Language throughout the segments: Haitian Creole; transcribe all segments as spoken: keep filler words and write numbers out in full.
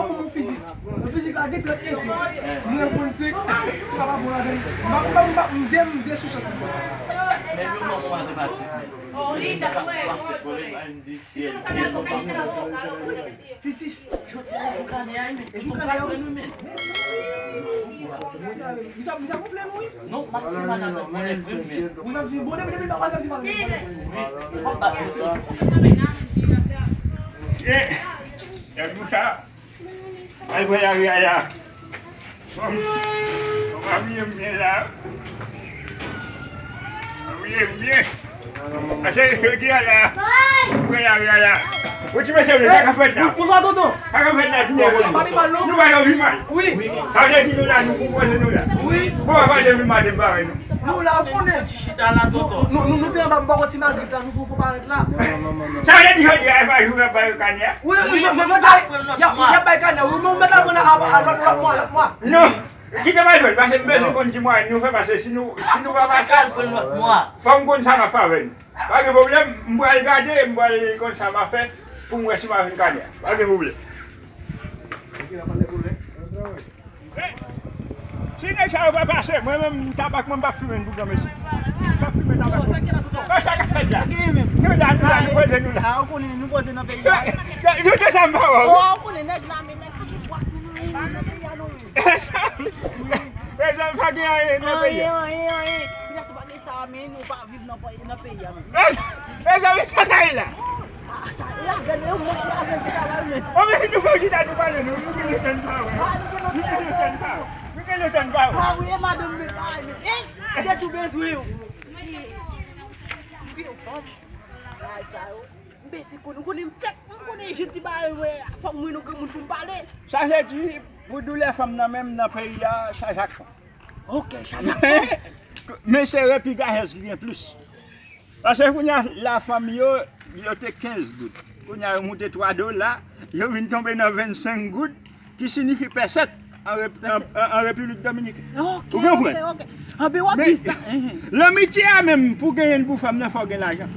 Yon fizik. Yon fizik la gen trant kesyon. Mwen reponn senk, twa pa bon ladan l. M pa, m pa, m pa, m gen, m gen sou chans li. Men yo manman matematik, men. Pase kole, pa yon di syèl, syèl, non, pa. Piti. Jodi a, jou kanè a, men. E jou kanè a, wi. Misye, misye gonfle nou, wi. Non, m ap di malad mwen konnen vre, men. Ou t ap di, bon, depi, depi, papa, t ap di malad mwen konnen vre. Wi, m ap bat yo sou. Eh, Yagouta. Al wè Yaya. Fanm, fanm, abiye m byen la. Abiye m byen. Ase, yo di ala. Wè Yaya la. Ou ti mesye, sa k ap fèt la? Bonswa, tonton. Sa k ap fèt la, ti mesye? Pa pi mal, non? Nou pa nan pi mal. Wi. Sa vle di nou la, nou konpoze nou la. Wi. Bon, pa pale pi mal de m pa wè nou. Nou la, ou konnen. Ti chita la, tonton. Nou, nou, nou te anba bò ti Magrit la, nou fè yon parèt la. Sa vle di jodi a, e pa jou y ap bay kanè a? Wi, wi, jodi a, y ap, y ap bay kanè. Wi, men ou mèt al pran a, a, a lòt, lòt mwa, lòt mwa. Non, kite m al jwenn, paske m bezwen konn ki mwayen nou fè, paske si nou, si nou pa pase, fò m konn sa n ap fè avè nou. Pa gen pwoblèm, m pral gade, m pral konn sa m ap fè pou m wè si m a jwenn kanè a. Pa gen pwoblèm. Si nèg sa yo pa pase, mwen menm, tabak mwen, m p ap fimen pou granmesi. M p ap fimen tabak mwen. Sa k ap fèt la? Nou la, nou la, nou poze nou la. Ou konnen, nou poze nan peyi a. Nou te sa m pa wè w. Ou konnen nèg la, men nèg la, tout bwas nou nan peyi a, non, men. Mezanmi, pa gen anyen nan peyi a. Anyen, anyen, anyen. Mezanmi, pa gen sa, men nou pa viv nan peyi a, men. Mezanmi, sa sa ye la? Ah, sa, e avè l, e ou menm ki avè l ki travay, men. Bon, men nou fè chita, nou pale, nou, nou gen lontan n pa wè. Ah, nou gen lontan n pa wè. Nou gen lontan n pa wè. Ah, wi, e madanm mwen pa wè, men. Eh, se tou bezwen yo. Ou gen yon fanm. Bagay sa yo. M bezwen konn, ou konnen m fèk, m konnen je di bagay, wè, fòk mwen yon granmoun pou m pale. Sa vle di, pou doulè fanm nan menm nan peyi a, chaje ak fanm. Ok, chaje ak fanm. Men se repi gazèz ki gen plis. Paske kounye a, la fanm yo, yo te kenz goud. Kounye a, yo moute twa dola, yo vin tonbe nan vennsenk goud, ki siyifi pèsèt an Rep-, an, an, an Repiblik Dominikèn. Ou konprann? Ok, ok, ok. Anben, w ap di sa. Lanmitye a menm, pou genyen l pou fanm nan, fò w gen lajan.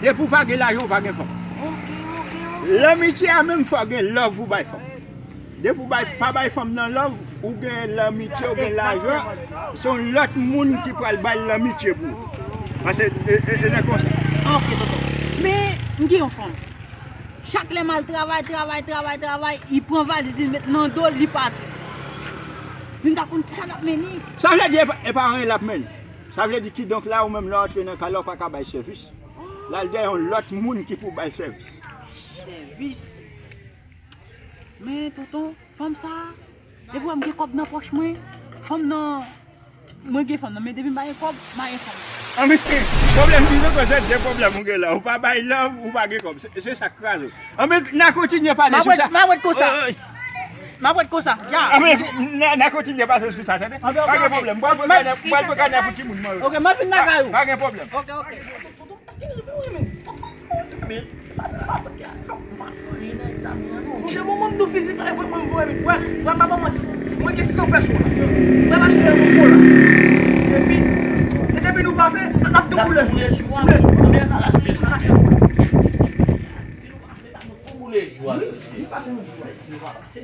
Depi w pa gen lajan, w pa gen fanm. Ok, ok, ok. Lanmitye a menm, fò w gen love pou bay fanm. Depi w bay, pa bay fanm nan love, ou gen lanmitye, ou gen lajan, se yon lòt moun ki pral bay lanmitye pou ou. Paske, e, e, e nan konsa. Ok, tonton. Men, m gen yon fanm. Chak lè m al travay, travay, travay, travay, li pran valiz li, li met nan do l, li pati. Men m ta konn sa l ap mennen. Sa vle di, e pa, e pa anyen l ap mennen. Sa vle di, kidonk la, ou menm lè w antre nan kay la, ou pa ka bay sèvis. L al dèyè yon lòt moun ki pou bay sèvis. Sèvis. Men, tonton, fanm sa, depi w wè m gen kòb nan pòch mwen, fanm nan, mwen gen fanm nan, men depi m pa gen kòb, m pa gen fanm. Anben, pwoblèm ki nan koze de pwoblèm ou gen la. Ou pa bay love, ou pa gen kòb. Se, se sa k kraze w. Anben, n a kontinye pale sou sa. M ap ret konsa. M ap ret konsa. Ya. Anben, n a, n a kontinye pale sou sa, tande? Pa gen pwoblèm. Mwen pral pran kanè pou timoun mwen yo. Ok, m ap vin lakay ou. Pa gen pwoblèm. Ok, ok. Tonton, èske li rive wi, men? Tonton, tonton, men, se pa, se pa tonton ki a, non, m pa fè anyen nan egzamen an, non. Monchè, bon, mwen m di w fizik la, e vre, mwen, mwen, mwen, mwen pa ba w manti. Mwen gen san pèso la. Mwen achte yon kola. Epi, e depi nou pase, n ap tou koule jou. Koule jou, koule jou. N ap achte. Si nou pase la, nou tou koule jou a, wi, se si nou pase, nou jou a, si nou pa pase.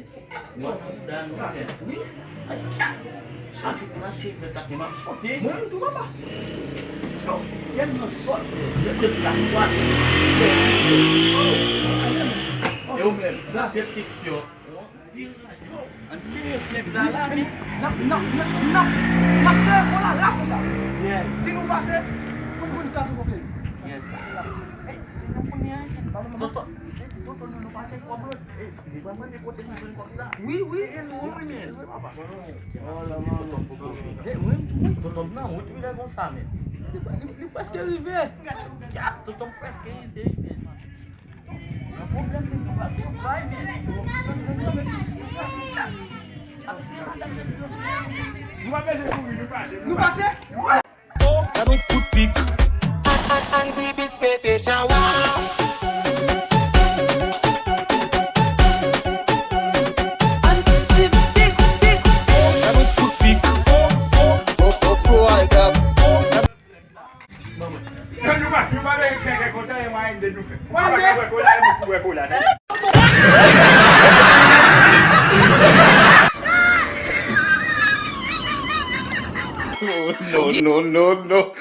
Mwen, dan nou tèt, wi. Ay, sa ki mache, mwen ta te m ap sote. Mwen menm tou, papa. Yo, tèlman sòt, yo te la kwa. E ou menm, nan de seksyon, anpil radyo. Ann sere fenèt la, la, men. N ap, n ap, n ap, n ap, n ap sere fò la, la, fò la. Yes. Si nou pase, tout moun ka tou koke. Yes. Ey, se nou kounye a, tonton, tonton, nou, nou pa gen kòb, non. Ey, li pa mande kote nou jwenn kòb sa. Wi, wi. Se nou, wi, men. Oh, la, tonton poko fini. Ey, wi, wi, tonton nan wout, wi, lè konsa, men. Li, li, li prèske rive. Kat, tonton prèske rive, men. Nan pwoblèm, men, nou pa gen bay, men. Nou pa bezwen kouri, nou pase, nou pase. Nou pase? Gad yon kout pik. Andy Beats pete chawa. Andy Beats, Beats, Beats. Gad yon kout pik. Yo, nou pa, nou pa vle kèk kontan e mwayen de nou fè. Mwayen de? Wè kola, e mwen pou wè kola. Tande? Oh, no, no, no,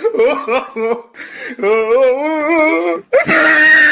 no.